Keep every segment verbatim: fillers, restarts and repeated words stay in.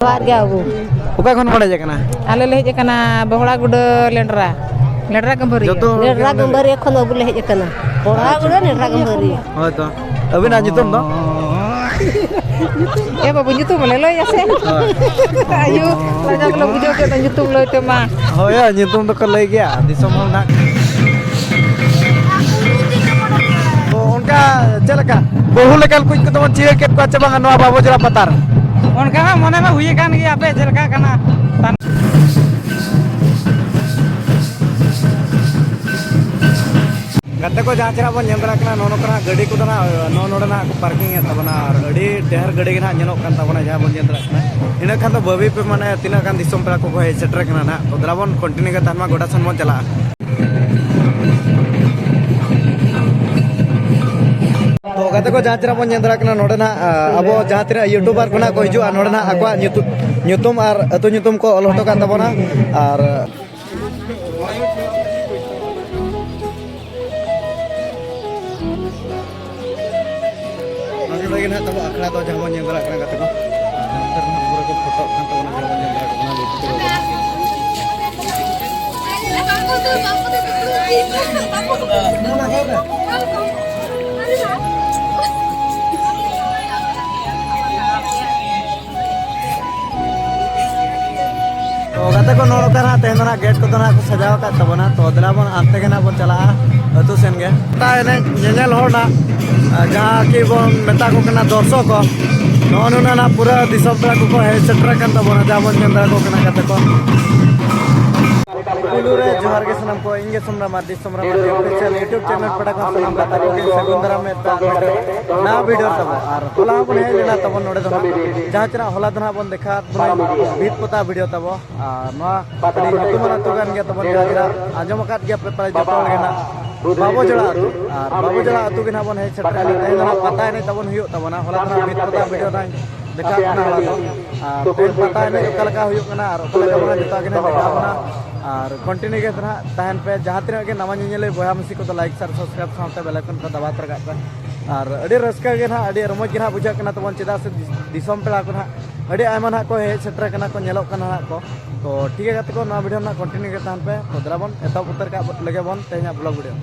ᱡᱚᱦᱟᱨ ᱜᱮ ᱵᱟᱹᱵᱩ᱾ ᱚᱠᱟ ᱠᱷᱚᱱ ᱵᱚᱱ ᱦᱮᱡ ᱟᱠᱟᱱᱟ? ᱟᱞᱮ ᱞᱮ ᱦᱮᱡ ᱟᱠᱟᱱᱟ ᱵᱚᱦᱲᱟ ᱜᱩᱰᱟᱹ ᱞᱮᱸᱰᱨᱟ, ᱞᱮᱸᱰᱨᱟ ᱜᱟᱹᱢᱵᱷᱟᱹᱨᱤᱭᱟᱹ᱾ ᱡᱚᱛᱚ ᱦᱚᱲ ᱞᱮᱸᱰᱨᱟ ᱜᱮ ᱜᱟᱹᱢᱵᱷᱟᱹᱨᱤᱭᱟᱹ ᱠᱷᱚᱱ ᱟᱹᱵᱩ ᱞᱮ ᱦᱮᱡ ᱟᱠᱟᱱᱟ᱾ ᱵᱚᱦᱲᱟ ᱟᱪᱪᱷᱟ᱾ ᱜᱩᱰᱟᱹ ᱞᱮᱸᱰᱨᱟ ᱜᱟᱹᱢᱵᱷᱟᱹᱨᱤᱭᱟᱹ᱾ ᱦᱳᱭ ᱛᱚ᱾ ᱟᱹᱵᱤᱱᱟᱜ ᱧᱩᱛᱩᱢ ᱫᱚ? ᱮ ᱵᱟᱹᱵᱩ, ᱧᱩᱛᱩᱢ ᱞᱮ ᱞᱟᱹᱭᱟ ᱥᱮ? ᱦᱳᱭ᱾ ᱟᱭᱳ, ᱞᱟᱡᱟᱣ ᱜᱮᱞᱮ ᱵᱩᱡᱷᱟᱹᱣ ᱠᱮᱫ ᱫᱚ ᱧᱩᱛᱩᱢ ᱞᱟᱹᱭ ᱛᱮᱢᱟ᱾ ᱦᱳᱭ, ᱦᱳᱭ, ᱧᱩᱛᱩᱢ ᱫᱚᱠᱚ ᱞᱟᱹᱭ ᱜᱮᱭᱟ, ᱫᱤᱥᱚᱢ ᱦᱚᱲ ᱱᱟᱜ᱾ ᱚᱱᱠᱟ ᱪᱮᱫ ᱞᱮᱠᱟ? ᱵᱟᱹᱦᱩ ᱞᱮᱠᱟᱱ ᱠᱩᱧ ᱠᱚᱫᱚ ᱵᱚᱱ ᱪᱤᱭᱟᱹ ᱠᱮᱫ ᱠᱚᱣᱟ ᱪᱮ ᱵᱟᱝᱟ ᱱᱚᱣᱟ ᱵᱟᱵᱚ ᱡᱚᱲᱟ ᱯᱟᱛᱟ ᱨᱮ? ᱚᱱᱠᱟ ᱢᱟ ᱢᱚᱱᱮ ᱢᱟ ᱦᱩᱭ ᱟᱠᱟᱱ ᱜᱮᱭᱟ, ᱟᱯᱮ ᱪᱮᱫ ᱞᱮᱠᱟ ᱠᱟᱱᱟ? ᱜᱟᱛᱮ ᱠᱚ, ᱡᱟᱦᱟᱸ ᱪᱮᱦᱨᱟ ᱵᱚᱱ ᱧᱮᱞ ᱫᱟᱲᱮᱭᱟᱜ ᱠᱟᱱᱟ, ᱱᱚᱜᱼᱚ ᱱᱚᱝᱠᱟᱱᱟᱜ ᱜᱟᱹᱰᱤ ᱠᱚᱫᱚ ᱱᱟᱜ ᱱᱚᱜᱼᱚ ᱱᱚᱰᱮ ᱱᱟᱜ ᱠᱚ ᱯᱟᱨᱠᱤᱝ ᱮᱫ ᱛᱟᱵᱚᱱᱟ ᱟᱨ ᱟᱹᱰᱤ ᱰᱷᱮᱨ ᱜᱟᱹᱰᱤ ᱜᱮ ᱱᱟᱜ ᱧᱮᱞᱚᱜ ᱠᱟᱱ ᱛᱟᱵᱚᱱᱟ, ᱡᱟᱦᱟᱸ ᱵᱚᱱ ᱧᱮᱞ ᱫᱟᱲᱮᱭᱟᱜ ᱠᱟᱱᱟ᱾ ᱤᱱᱟᱹ ᱠᱷᱟᱱ ᱫᱚ ᱵᱷᱟᱹᱵᱤ ᱯᱮ, ᱢᱟᱱᱮ ᱛᱤᱱᱟᱹᱜ ᱜᱟᱱ ᱫᱤᱥᱚᱢ ᱯᱮᱲᱟ ᱠᱚᱠᱚ ᱦᱮᱡ ᱥᱮᱴᱮᱨ ᱠᱟᱱᱟ ᱱᱟᱜ᱾ ᱛᱚ ᱫᱮᱞᱟ ᱵᱚᱱ continue ᱜᱮ ᱛᱟᱦᱮᱱ ᱢᱟ, ᱜᱚᱰᱟ ᱥᱮᱱ ᱵᱚᱱ ᱪᱟᱞᱟᱜᱼᱟ᱾ ᱛᱚ ᱜᱟᱛᱮ ᱠᱚ, ᱡᱟᱦᱟᱸ ᱛᱤᱱᱟᱹᱜ ᱵᱚᱱ ᱧᱮᱞ ᱫᱟᱲᱮᱭᱟᱜ ᱠᱟᱱᱟ, ᱱᱚᱰᱮ ᱱᱟᱜ, ᱟ, ᱟᱵᱚ ᱡᱟᱦᱟᱸ ᱛᱤᱱᱟᱹᱜ YouTuber ᱠᱚ ᱱᱟᱜ ᱠᱚ ᱦᱤᱡᱩᱜᱼᱟ, ᱱᱚᱰᱮ ᱱᱟᱜ ᱟᱠᱚᱣᱟᱜ ᱧᱩᱛᱩᱢ, ᱧᱩᱛᱩᱢ ᱟᱨ ᱟᱹᱛᱩ ᱧᱩᱛᱩᱢ ᱠᱚ ᱚᱞ ᱦᱚᱴᱚ ᱠᱟᱜ ᱛᱟᱵᱚᱱᱟ᱾ ᱟᱨ ᱱᱚᱰᱮ ᱜᱮ ᱱᱟᱜ ᱛᱟᱵᱚ ᱟᱠᱷᱲᱟ ᱫᱚ, ᱡᱟᱦᱟᱸ ᱵᱚᱱ ᱧᱮᱞ ᱫᱟᱲᱮᱭᱟᱜ ᱠᱟᱱᱟ ᱜᱟᱛᱮ ᱠᱚ᱾ ᱟᱨ ᱱᱚᱛᱮ ᱨᱮ ᱱᱟᱜ ᱯᱩᱨᱟᱹ ᱠᱚ ᱯᱷᱳᱴᱳᱜ ᱠᱟᱱ ᱛᱟᱵᱚᱱᱟ, ᱡᱟᱦᱟᱸ ᱵᱚᱱ ᱧᱮᱞ ᱫᱟᱲᱮᱭᱟᱜ ᱠᱟᱱᱟ, ᱵᱤᱥᱤ ᱫᱚ ᱵᱟᱝ᱾ ᱛᱚ ᱜᱟᱛᱮ ᱠᱚ, ᱱᱚᱜᱼᱚ ᱱᱚᱝᱠᱟ ᱱᱟᱜ ᱛᱮᱦᱮᱧ ᱫᱚ ᱱᱟᱜ ᱜᱮᱴ ᱠᱚᱫᱚ ᱱᱟᱜ ᱠᱚ ᱥᱟᱡᱟᱣ ᱟᱠᱟᱫ ᱛᱟᱵᱚᱱᱟ᱾ ᱛᱚ ᱫᱮᱞᱟ ᱵᱚᱱ ᱦᱟᱱᱛᱮ ᱜᱮ ᱱᱟᱜ ᱵᱚᱱ ᱪᱟᱞᱟᱜᱼᱟ, ᱟᱹᱛᱩ ᱥᱮᱱ ᱜᱮ᱾ ᱯᱟᱛᱟ ᱮᱱᱮᱡ ᱧᱮᱧᱮᱞ ᱦᱚᱲ ᱱᱟᱜ, ᱟᱨ ᱡᱟᱦᱟᱸ ᱠᱤ ᱵᱚᱱ ᱢᱮᱛᱟ ᱠᱚ ᱠᱟᱱᱟ ᱫᱚᱨᱥᱚᱠ ᱠᱚ, ᱱᱚᱜᱼᱚ ᱱᱩᱱᱟᱹᱜ ᱱᱟᱜ ᱯᱩᱨᱟᱹ ᱫᱤᱥᱚᱢ ᱯᱮᱲᱟ ᱠᱚᱠᱚ ᱦᱮᱡ ᱥᱮᱴᱮᱨ ᱟᱠᱟᱱ ᱛᱟᱵᱚᱱᱟ, ᱡᱟᱦᱟᱸ ᱵᱚᱱ ᱧᱮᱞ ᱫᱟᱲᱮ ᱠᱚ ᱠᱟᱱᱟ ᱜᱟᱛᱮ ᱠᱚ᱾ ᱯᱩᱭᱞᱩ ᱨᱮ ᱡᱚᱦᱟᱨ ᱜᱮ ᱥᱟᱱᱟᱢ ᱠᱚ, ᱤᱧ ᱜᱮ ᱥᱚᱢᱨᱟ Mardi, ᱥᱚᱢᱨᱟ Mardi official YouTube channel ᱯᱟᱦᱴᱟ ᱠᱷᱚᱱ ᱥᱟᱱᱟᱢ ᱜᱟᱛᱮ ᱠᱚᱜᱮ ᱥᱟᱹᱜᱩᱱ ᱫᱟᱨᱟᱢ ᱢᱮ ᱛᱟᱦᱮᱸ ᱱᱟᱣᱟ video ᱛᱟᱵᱚ᱾ ᱟᱨ ᱦᱚᱞᱟ ᱦᱚᱸᱵᱚᱱ ᱦᱮᱡ ᱞᱮᱱᱟ ᱛᱟᱵᱚᱱ ᱱᱚᱰᱮ ᱫᱚ ᱱᱟᱜ, ᱡᱟᱦᱟᱸ ᱪᱮ ᱱᱟᱜ ᱦᱚᱞᱟ ᱫᱚ ᱱᱟᱜ ᱵᱚᱱ ᱫᱮᱠᱷᱟᱣᱟᱫ ᱵᱚᱱᱟ ᱵᱷᱤᱛ ᱯᱚᱛᱟᱣ video ᱛᱟᱵᱚ᱾ ᱟᱨ ᱱᱚᱣᱟ ᱟᱹᱰᱤ ᱧᱩᱛᱩᱢᱟᱱ ᱟᱹᱛᱩ ᱠᱟᱱ ᱜᱮᱭᱟ ᱛᱟᱵᱚᱱ, ᱡᱟᱦᱟᱸ ᱡᱮ ᱟᱸᱡᱚᱢ ᱟᱠᱟᱫ ᱜᱮᱭᱟ ᱯᱮ ᱯᱨᱟᱭ ᱡᱚᱛᱚ ᱦᱚᱲ ᱜᱮ ᱱᱟᱜ, ᱵᱟᱵᱚ ᱡᱚᱲᱟ ᱟᱹᱛᱩ᱾ ᱟᱨ ᱵᱟᱵᱚ ᱡᱚᱲᱟ ᱟᱹᱛᱩ ᱜᱮ ᱱᱟᱜ ᱵᱚᱱ ᱦᱮᱡ ᱥᱮᱴᱮᱨ ᱮᱱᱟ᱾ ᱛᱮᱦᱮᱧ ᱫᱚ ᱱᱟᱜ ᱯᱟᱛᱟ ᱮᱱᱮᱡ ᱛᱟᱵᱚᱱ ᱦᱩᱭᱩᱜ ᱛᱟᱵᱚᱱᱟ᱾ ᱦᱚᱞᱟ ᱫᱚ ᱱᱟᱜ ᱵᱷᱤᱛ ᱯᱚᱛᱟᱣ video ᱱᱟᱜ ᱫᱮᱠᱷᱟᱣ ᱠᱟᱱᱟ ᱦᱚᱞᱟ ᱫᱚ᱾ ᱟᱨ ᱛᱮᱦᱮᱧ ᱯᱟᱛᱟ ᱮᱱᱮᱡ ᱚᱠᱟ ᱞᱮᱠᱟ ᱦᱩᱭᱩᱜ ᱠᱟᱱᱟ ᱟᱨ ᱚᱠᱟ ᱞᱮᱠᱟ ᱵᱟᱝ, ᱡᱚᱛᱚᱣᱟᱜ ᱜᱮ ᱱᱟᱜ ᱫᱮᱠᱷᱟᱣ ᱠᱟᱱᱟ᱾ ᱟᱨ continue ᱜᱮ ᱱᱟᱜ ᱛᱟᱦᱮᱱ ᱯᱮ᱾ ᱡᱟᱦᱟᱸ ᱛᱤᱱᱟᱹᱜ ᱜᱮ ᱱᱟᱣᱟ ᱧᱮᱧᱮᱞᱤᱭᱟᱹ ᱵᱚᱭᱦᱟ ᱢᱤᱥᱤ ᱠᱚᱫᱚ like, share, subscribe ᱥᱟᱶᱛᱮ bell icon ᱠᱚ ᱫᱟᱵᱟᱣ ᱛᱚᱨᱟ ᱠᱟᱜ ᱯᱮ᱾ ᱟᱨ ᱟᱹᱰᱤ ᱨᱟᱹᱥᱠᱟᱹ ᱜᱮ ᱱᱟᱦᱟᱜ, ᱟᱹᱰᱤ ᱨᱚᱢᱚᱡᱽ ᱜᱮ ᱱᱟᱦᱟᱜ ᱵᱩᱡᱷᱟᱹᱜ ᱠᱟᱱᱟ ᱛᱟᱵᱚᱱ, ᱪᱮᱫᱟᱜ ᱥᱮ ᱫᱤᱥ-, ᱫᱤᱥᱚᱢ ᱯᱮᱲᱟ ᱠᱚ ᱱᱟᱦᱟᱜ ᱟᱹᱰᱤ ᱟᱭᱢᱟ ᱱᱟᱦᱟᱜ ᱠᱚ ᱦᱮᱡ ᱥᱮᱴᱮᱨ ᱠᱟᱱᱟ ᱠᱚ, ᱧᱮᱞᱚᱜ ᱠᱟᱱᱟ ᱱᱟᱦᱟᱜ ᱠᱚ᱾ ᱛᱚ ᱴᱷᱤᱠ ᱜᱮᱭᱟ ᱜᱟᱛᱮ ᱠᱚ, ᱱᱚᱣᱟ ᱵᱷᱤᱰᱤᱭᱳ ᱱᱟᱦᱟᱜ ᱠᱚᱱᱴᱤᱱᱤᱭᱩ ᱜᱮ ᱛᱟᱦᱮᱱ ᱯᱮ᱾ ᱛᱚ ᱫᱮᱞᱟ ᱵᱚᱱ ᱮᱛᱚᱦᱚᱵ ᱩᱛᱟᱹᱨ ᱠᱟᱜ ᱞᱮᱜᱮ ᱵᱚᱱ ᱛᱮᱦᱮᱧᱟᱜ ᱵᱞᱚᱜ ᱵᱷᱤᱰᱤᱭᱳ᱾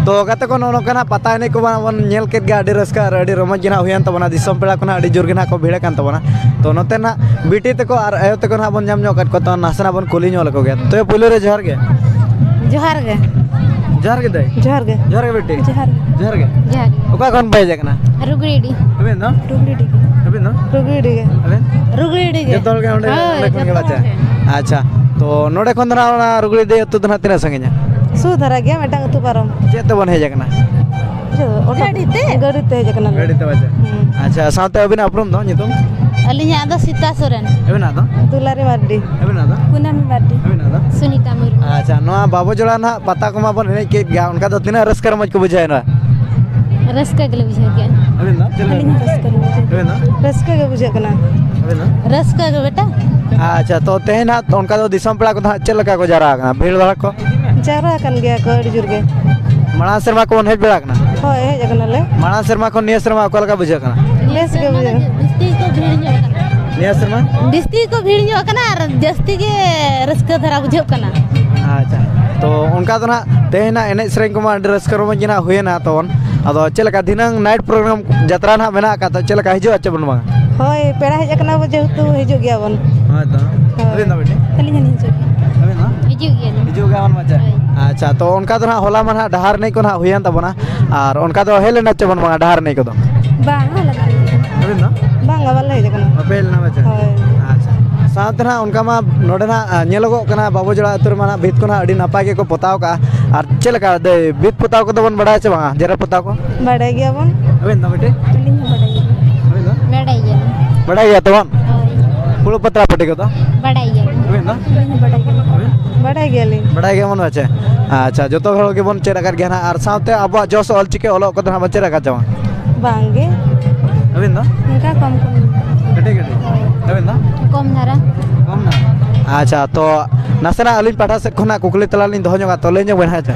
ᱛᱚ ᱜᱟᱛᱮ ᱠᱚ, ᱱᱚᱜᱼᱚ ᱱᱚᱝᱠᱟ ᱱᱟᱜ ᱯᱟᱛᱟ ᱮᱱᱮᱡ ᱠᱚ ᱵᱚᱱ ᱧᱮᱞ ᱠᱮᱫ ᱜᱮᱭᱟ, ᱟᱹᱰᱤ ᱨᱟᱹᱥᱠᱟᱹ ᱟᱨ ᱟᱹᱰᱤ ᱨᱚᱢᱚᱡᱽ ᱜᱮ ᱱᱟᱜ ᱦᱩᱭᱮᱱ ᱛᱟᱵᱚᱱᱟ᱾ ᱫᱤᱥᱚᱢ ᱯᱮᱲᱟ ᱠᱚ ᱱᱟᱜ ᱟᱹᱰᱤ ᱡᱳᱨ ᱜᱮ ᱱᱟᱜ ᱠᱚ ᱵᱷᱤᱲ ᱟᱠᱟᱱ ᱛᱟᱵᱚᱱᱟ᱾ ᱛᱚ ᱱᱚᱛᱮ ᱱᱟᱜ ᱵᱤᱴᱤ ᱛᱟᱠᱚ ᱟᱨ ᱟᱭᱳ ᱛᱟᱠᱚ ᱱᱟᱜ ᱵᱚᱱ ᱧᱟᱢ ᱧᱚᱜ ᱟᱠᱟᱫ ᱠᱚᱣᱟ, ᱛᱚ ᱱᱟᱥᱮ ᱱᱟᱜ ᱵᱚᱱ ᱠᱩᱞᱤ ᱧᱚᱜ ᱞᱮᱠᱚ ᱜᱮ᱾ ᱛᱚ ᱯᱳᱭᱞᱳ ᱨᱮ ᱡᱚᱦᱟᱨ ᱜᱮ᱾ ᱡᱚᱦᱟᱨ ᱜᱮ᱾ ᱡᱚᱦᱟᱨ ᱜᱮ ᱫᱟᱹᱭ᱾ ᱡᱚᱦᱟᱨ ᱜᱮ᱾ ᱡᱚᱦᱟᱨ ᱜᱮ ᱵᱤᱴᱤ᱾ ᱡᱚᱦᱟᱨ ᱜᱮ᱾ ᱡᱚᱦᱟᱨ ᱜᱮ᱾ ᱡᱚᱦᱟᱨ ᱜᱮ᱾ ᱚᱠᱟ ᱠᱷᱚᱱ ᱯᱮ ᱦᱮᱡ ᱟᱠᱟᱱᱟ? ᱨᱩᱜᱽᱲᱤᱰᱤ᱾ ᱟᱵᱮᱱ ᱫᱚ? ᱨᱩᱜᱽᱲᱤᱰᱤ᱾ ᱟᱵᱮᱱ ᱫᱚ? ᱨᱩᱜᱽᱲᱤᱰᱤ ᱜᱮ᱾ ᱟᱵᱮᱱ? ᱨᱩᱜᱽᱲᱤᱰᱤ ᱜᱮ᱾ ᱡᱚᱛᱚ ᱦᱚᱲ ᱜᱮ ᱚᱸᱰᱮ, ᱦᱳᱭ, ᱚᱸᱰᱮ ᱠᱷᱚᱱ ᱜᱮ ᱡᱚᱛᱚ ᱵᱟᱪᱟ? ᱦᱚᱲ ᱜᱮ᱾ ᱟᱪᱪᱷᱟ, ᱛᱚ ᱱᱚᱰᱮ ᱠᱷᱚᱱ ᱫᱚ ᱱᱟᱜ ᱚᱱᱟ ᱨᱩᱜᱽᱲᱤᱰᱤ ᱟᱹᱛᱩ ᱫᱚ ᱱᱟᱜ ᱛᱤᱱᱟᱹᱜ ᱥᱟᱺᱜᱤᱧᱟ? ᱥᱩᱨ ᱫᱷᱟᱨᱟ ᱜᱮᱭᱟ, ᱢᱤᱫᱴᱟᱝ ᱟᱹᱛᱩ ᱯᱟᱨᱚᱢ᱾ ᱪᱮᱫ ᱛᱮᱵᱚᱱ ᱦᱮᱡ ᱟᱠᱟᱱᱟ? ᱪᱮᱫ, ᱚᱴᱳ ᱜᱟᱹᱰᱤ ᱛᱮ? ᱜᱟᱹᱰᱤ ᱛᱮ ᱦᱮᱡ ᱟᱠᱟᱱᱟᱞᱮ᱾ ᱜᱟᱹᱰᱤ ᱛᱮ ᱵᱟᱪᱟ? ᱦᱩᱸ᱾ ᱟᱪᱪᱷᱟ, ᱥᱟᱶᱛᱮ ᱟᱹᱵᱤᱱᱟᱜ ᱩᱯᱨᱩᱢ ᱫᱚ, ᱧᱩᱛᱩᱢ? ᱟᱹᱞᱤᱧᱟᱜ ᱫᱚ ᱥᱤᱛᱟ ᱥᱚᱨᱮᱱ᱾ ᱟᱹᱵᱤᱱᱟᱜ ᱫᱚ? ᱫᱩᱞᱟᱨᱤ ᱢᱟᱨᱰᱤ᱾ ᱟᱹᱵᱤᱱᱟᱜ ᱫᱚ? ᱠᱩᱱᱟᱹᱢᱤ ᱢᱟᱨᱰᱤ᱾ ᱟᱹᱵᱤᱱᱟᱜ ᱫᱚ? ᱥᱩᱱᱤᱛᱟ ᱢᱩᱨᱢᱩ᱾ ᱟᱪᱪᱷᱟ, ᱱᱚᱣᱟ ᱵᱟᱵᱚ ᱡᱚᱲᱟ ᱱᱟᱜ ᱯᱟᱛᱟ ᱠᱚᱢᱟ ᱵᱚᱱ ᱮᱱᱮᱡ ᱠᱮᱫ ᱜᱮᱭᱟ, ᱚᱱᱠᱟ ᱫᱚ ᱛᱤᱱᱟᱹᱜ ᱨᱟᱹᱥᱠᱟᱹ ᱨᱚᱢᱚᱡᱽ ᱠᱚ ᱵᱩᱡᱷᱟᱹᱣ ᱮᱱᱟ? ᱨᱟᱹᱥᱠᱟᱹ ᱜᱮᱞᱮ ᱵᱩᱡᱷᱟᱹᱣ ᱠᱮᱜᱼᱟ᱾ ᱟᱹᱵᱤᱱ ᱫᱚ? ᱪᱮᱫ ᱞᱮᱠᱟ? ᱟᱹᱞᱤᱧ ᱦᱚᱸ ᱨᱟᱹᱥᱠᱟᱹ ᱞᱤᱧ ᱵᱩᱡᱷᱟᱹᱣ ᱟᱹᱵᱤᱱ ᱫᱚ? ᱠᱮᱜᱼᱟ᱾ ᱨᱟᱹᱥᱠᱟᱹ ᱜᱮ ᱵᱩᱡᱷᱟᱹᱜ ᱠᱟᱱᱟ᱾ ᱟᱹᱵᱤᱱ ᱫᱚ? ᱨᱟᱹᱥᱠᱟᱹ ᱜᱮ ᱵᱮᱴᱟ᱾ ᱟᱪᱪᱷᱟ, ᱛᱚ ᱛᱮᱦᱮᱧ ᱦᱟᱸᱜ ᱚᱱᱠᱟ ᱫᱚ ᱫᱤᱥᱚᱢ ᱯᱮᱲᱟ ᱠᱚᱫᱚ ᱦᱟᱸᱜ ᱪᱮᱫ ᱞᱮᱠᱟ ᱠᱚ ᱡᱟᱣᱨᱟ ᱟᱠᱟᱱᱟ? ᱵᱷᱤᱲ ᱵᱷᱟᱲ ᱠᱚ? ᱡᱟᱣᱨᱟ ᱟᱠᱟᱱ ᱜᱮᱭᱟ ᱠᱚ ᱟᱹᱰᱤ ᱡᱳᱨ ᱜᱮ᱾ ᱢᱟᱲᱟᱝ ᱥᱮᱨᱢᱟ ᱠᱚᱵᱚᱱ ᱦᱮᱡ ᱵᱟᱲᱟ ᱟᱠᱟᱱᱟ? ᱦᱳᱭ, ᱦᱮᱡ ᱟᱠᱟᱱᱟᱞᱮ᱾ ᱢᱟᱲᱟᱝ ᱥᱮᱨᱢᱟ ᱠᱷᱚᱱ ᱱᱤᱭᱟᱹ ᱥᱮᱨᱢᱟ ᱚᱠᱟ ᱞᱮᱠᱟ ᱵᱩᱡᱷᱟᱹᱜ ᱠᱟᱱᱟ? ᱵᱮᱥ ᱜᱮ ᱵᱩᱡᱷᱟᱹᱜ ᱠᱟᱱᱟ᱾ ᱡᱟᱹᱥᱛᱤ ᱠᱚ ᱵᱷᱤᱲ ᱧᱚᱜ ᱟᱠᱟᱱᱟ᱾ ᱱᱤᱭᱟᱹ ᱥᱮᱨᱢᱟ? ᱡᱟᱹᱥᱛᱤ ᱠᱚ ᱵᱷᱤᱲ ᱧᱚᱜ ᱟᱠᱟᱱᱟ ᱟᱨ ᱡᱟᱹᱥᱛᱤ ᱜᱮ ᱨᱟᱹᱥᱠᱟᱹ ᱫᱷᱟᱨᱟ ᱵᱩᱡᱷᱟᱹᱜ ᱠᱟᱱᱟ᱾ ᱟᱪᱪᱷᱟ, ᱛᱚ ᱚᱱᱠᱟ ᱫᱚ ᱱᱟᱜ ᱛᱮᱦᱮᱧ ᱱᱟᱜ ᱮᱱᱮᱡ ᱥᱮᱨᱮᱧ ᱠᱚᱢᱟ ᱟᱹᱰᱤ ᱨᱟᱹᱥᱠᱟᱹ ᱨᱚᱢᱚᱡᱽ ᱜᱮ ᱱᱟᱜ ᱦᱩᱭᱮᱱᱟ ᱛᱟᱵᱚᱱ᱾ ᱟᱫᱚ ᱪᱮᱫ ᱞᱮᱠᱟ ᱫᱷᱤᱱᱟᱹᱝ ᱱᱟᱭᱤᱴ ᱯᱨᱳᱜᱨᱟᱢ ᱡᱟᱛᱨᱟ ᱱᱟᱜ ᱢᱮᱱᱟᱜ ᱟᱠᱟᱫ, ᱛᱚ ᱪᱮᱫ ᱞᱮᱠᱟ ᱦᱤᱡᱩᱜᱼᱟ ᱪᱮ ᱵᱚᱱ ᱵᱟᱝᱟ? ᱦᱳᱭ, ᱯᱮᱲᱟ ᱦᱮᱡ ᱟᱠᱟᱱᱟ ᱵᱚ ᱡᱮᱦᱮᱛᱩ, ᱦᱤᱡᱩᱜ ᱜᱮᱭᱟ ᱵᱚᱱ᱾ ᱦᱳᱭ ᱛᱚ᱾ ᱦᱳᱭ᱾ ᱟᱹᱵᱤᱱ ᱫᱚ ᱵᱤᱴᱤ? ᱟᱹᱞᱤᱧ ᱦᱚᱸᱞᱤᱧ ᱦᱤᱡᱩᱜ ᱜᱮᱭᱟ᱾ ᱟᱹᱵᱤᱱ ᱫᱚ? ᱦᱤᱡᱩᱜ ᱜᱮᱭᱟᱞᱤᱧ᱾ ᱦᱤᱡᱩᱜ ᱜᱮᱭᱟ ᱵᱚᱱ ᱢᱟᱪᱮ᱾ ᱦᱳᱭ᱾ ᱟᱪᱪᱷᱟ, ᱛᱚ ᱚᱱᱠᱟ ᱫᱚ ᱱᱟᱜ ᱦᱚᱞᱟ ᱢᱟ ᱱᱟᱜ ᱰᱟᱦᱟᱨ ᱮᱱᱮᱡ ᱠᱚ ᱱᱟᱜ ᱦᱩᱭᱮᱱ ᱛᱟᱵᱚᱱᱟ, ᱟᱨ ᱚᱱᱠᱟ ᱫᱚ ᱦᱮᱡ ᱞᱮᱱᱟ ᱪᱮ ᱵᱟᱝ ᱵᱟᱝᱟ ᱰᱟᱦᱟᱨ ᱮᱱᱮᱡ ᱠᱚᱫᱚ? ᱵᱟᱝ, ᱟᱞᱮ ᱫᱚ ᱵᱟᱞᱮ ᱦᱮᱡ ᱟᱠᱟᱱᱟ᱾ ᱟᱹᱵᱤᱱ ᱫᱚ? ᱵᱟᱝᱟ, ᱵᱟᱞᱮ ᱦᱮᱡ ᱟᱠᱟᱱᱟ᱾ ᱵᱟᱯᱮ ᱦᱮᱡ ᱞᱮᱱᱟ ᱢᱟᱪᱮ? ᱦᱳᱭ᱾ ᱟᱪᱪᱷᱟ᱾ ᱥᱟᱶᱛᱮ ᱱᱟᱜ ᱚᱱᱠᱟ ᱢᱟ ᱱᱚᱰᱮ ᱱᱟᱜ, ᱟ, ᱧᱮᱞᱚᱜᱚᱜ ᱠᱟᱱᱟ ᱵᱟᱵᱩᱡᱚᱲᱟ ᱟᱹᱛᱩ ᱨᱮᱢᱟ ᱱᱟᱜ ᱵᱷᱤᱛ ᱠᱚ ᱱᱟᱜ ᱟᱹᱰᱤ ᱱᱟᱯᱟᱭ ᱜᱮᱠᱚ ᱯᱚᱛᱟᱣ ᱠᱟᱜᱼᱟ᱾ ᱟᱨ ᱪᱮᱫ ᱞᱮᱠᱟ ᱫᱟᱹᱭ, ᱵᱷᱤᱛ ᱯᱚᱛᱟᱣ ᱠᱚᱫᱚ ᱵᱚᱱ ᱵᱟᱲᱟᱭᱟ ᱪᱮ ᱵᱟᱝᱟ? ᱡᱮᱨᱮᱲ ᱯᱚᱛᱟᱣ ᱠᱚ? ᱵᱟᱲᱟᱭ ᱜᱮᱭᱟᱵᱚᱱ᱾ ᱟᱹᱵᱤᱱ ᱫᱚ ᱵᱤᱴᱤ? ᱟᱹᱞᱤᱧ ᱦᱚᱸ ᱵᱟᱲᱟᱭ ᱜᱮᱭᱟ᱾ ᱟᱹᱵᱤᱱ ᱫᱚ? ᱵᱟᱰᱟᱭ ᱜᱮᱭᱟᱞᱤᱧ᱾ ᱵᱟᱰᱟᱭ ᱜᱮᱭᱟ ᱛᱚ ᱵᱟᱝ? ᱦᱳᱭ᱾ ᱯᱷᱩᱲᱩᱜ ᱯᱟᱛᱲᱟ ᱯᱟᱹᱴᱤ ᱠᱚᱫᱚ? ᱵᱟᱰᱟᱭ ᱜᱮᱭᱟᱞᱤᱧ᱾ ᱟᱹᱵᱤᱱ ᱫᱚ? ᱟᱹᱞᱤᱧ ᱦᱚᱸ ᱵᱟᱰᱟᱭ ᱜᱮᱭᱟᱞᱤᱧ᱾ ᱟᱹᱵᱤᱱ? ᱵᱟᱰᱟᱭ ᱜᱮᱭᱟᱞᱤᱧ᱾ ᱵᱟᱰᱟᱭ ᱜᱮᱭᱟᱵᱚᱱ ᱯᱟᱪᱮ? ᱟᱪᱪᱷᱟ, ᱡᱚᱛᱚ ᱦᱚᱲ ᱜᱮᱵᱚᱱ ᱪᱮᱫ ᱟᱠᱟᱫ ᱜᱮᱭᱟ ᱱᱟᱦᱟᱜ, ᱟᱨ ᱥᱟᱶᱛᱮ ᱟᱵᱚᱣᱟᱜ ᱡᱚᱥ ᱚᱞ ᱪᱤᱠᱤ ᱚᱞᱚᱜ ᱠᱚᱫᱚ ᱱᱟᱦᱟᱜ ᱵᱚᱱ ᱪᱮᱫ ᱟᱠᱟᱫ ᱪᱮ ᱵᱟᱝ? ᱵᱟᱝ ᱜᱮ᱾ ᱟᱹᱵᱤᱱ ᱫᱚ? ᱚᱱᱠᱟ ᱠᱚᱢ ᱠᱚᱢ᱾ ᱠᱟᱹᱴᱤᱡ ᱠᱟᱹᱴᱤᱡ᱾ ᱦᱳᱭ᱾ ᱟᱹᱵᱤᱱ ᱫᱚ? ᱠᱚᱢ ᱫᱷᱟᱨᱟ᱾ ᱠᱚᱢ ᱫᱷᱟᱨᱟ᱾ ᱟᱪᱪᱷᱟ, ᱛᱚ ᱱᱟᱥᱮᱱᱟᱜ ᱟᱹᱞᱤᱧ ᱯᱟᱦᱴᱟ ᱥᱮᱫ ᱠᱷᱚᱱᱟᱜ ᱠᱩᱠᱞᱤ ᱛᱮᱞᱟ ᱞᱤᱧ ᱫᱚᱦᱚ ᱧᱚᱜᱟ, ᱛᱚ ᱞᱟᱹᱭ ᱧᱚᱜ ᱵᱮᱱ ᱦᱮᱸ ᱪᱮ᱾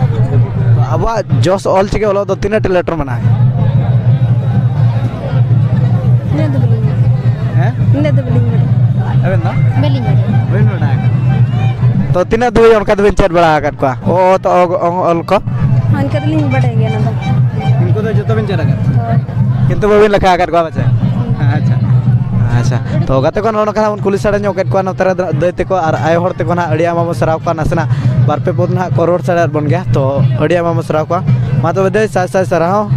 ᱛᱚ ᱟᱵᱚᱣᱟᱜ ᱡᱚᱥ ᱚᱞ ᱪᱤᱠᱤ ᱚᱞᱚᱜ ᱫᱚ ᱛᱤᱱᱟᱹᱜ ᱴᱤ ᱞᱮᱴᱟᱨ ᱢᱮᱱᱟᱜᱼᱟ? ᱤᱱᱟᱹᱜ ᱫᱚ ᱵᱟᱹᱞᱤᱧ ᱵᱟᱲᱟᱭᱟ᱾ ᱦᱮᱸ? ᱤᱱᱟᱹᱜ ᱫᱚ ᱵᱟᱹᱞᱤᱧ ᱵᱟᱲᱟᱭᱟ᱾ ᱟᱹᱵᱤᱱ ᱫᱚ? ᱵᱟᱹᱞᱤᱧ ᱵᱟᱲᱟᱭᱟ᱾ ᱵᱟᱹᱵᱤᱱ ᱵᱟᱲᱟᱭᱟ? ᱛᱚ ᱛᱤᱱᱟᱹᱜ ᱫᱷᱟᱹᱵᱤᱡ ᱚᱱᱠᱟ ᱫᱚᱵᱤᱱ ᱪᱮᱫ ᱵᱟᱲᱟ ᱟᱠᱟᱫ ᱠᱚᱣᱟ? ᱚ, ᱚ, ᱛᱚ, ᱚ, ᱚ, ᱚᱞ ᱠᱚ? ᱤᱱᱠᱟᱹ ᱫᱚᱞᱤᱧ ᱵᱟᱰᱟᱭ ᱜᱮᱭᱟ ᱚᱱᱟ ᱫᱚ᱾ ᱩᱱᱠᱩ ᱫᱚ ᱡᱚᱛᱚ ᱵᱤᱱ ᱪᱮᱫ ᱟᱠᱟᱫ? ᱦᱳᱭ᱾ ᱠᱤᱱᱛᱩ ᱵᱟᱹᱵᱤᱱ ᱞᱮᱠᱷᱟ ᱟᱠᱟᱫ ᱠᱚᱣᱟ ᱯᱟᱪᱮ? ᱟᱪᱪᱷᱟ᱾ ᱟᱪᱪᱷᱟ, ᱛᱚ ᱜᱟᱛᱮ ᱠᱚ, ᱱᱚᱜᱼᱚ ᱱᱚᱝᱠᱟ ᱵᱚᱱ ᱠᱩᱞᱤ ᱥᱟᱰᱮ ᱧᱚᱜ ᱠᱮᱫ ᱠᱚᱣᱟ ᱱᱚᱛᱮ ᱨᱮ ᱫᱟᱹᱭ ᱛᱮᱠᱚ ᱟᱨ ᱟᱭᱳ ᱦᱚᱲ ᱛᱮᱠᱚ ᱱᱟᱦᱟᱜ᱾ ᱟᱹᱰᱤ ᱟᱭᱢᱟ ᱵᱚᱱ ᱥᱟᱨᱦᱟᱣ ᱠᱚᱣᱟ, ᱱᱟᱥᱮᱱᱟᱜ ᱵᱟᱨ ᱯᱮ ᱯᱚᱫ ᱱᱟᱦᱟᱜ ᱠᱚ ᱨᱚᱲ ᱥᱟᱰᱮᱭᱟᱫ ᱵᱚᱱ ᱜᱮᱭᱟ, ᱛᱚ ᱟᱹᱰᱤ ᱟᱭᱢᱟ ᱵᱚᱱ ᱥᱟᱨᱦᱟᱣ ᱠᱚᱣᱟ᱾ ᱢᱟ ᱛᱚᱵᱮ ᱫᱟᱹᱭ, ᱥᱟᱭ ᱥᱟᱭ ᱥᱟᱨᱦᱟᱣ᱾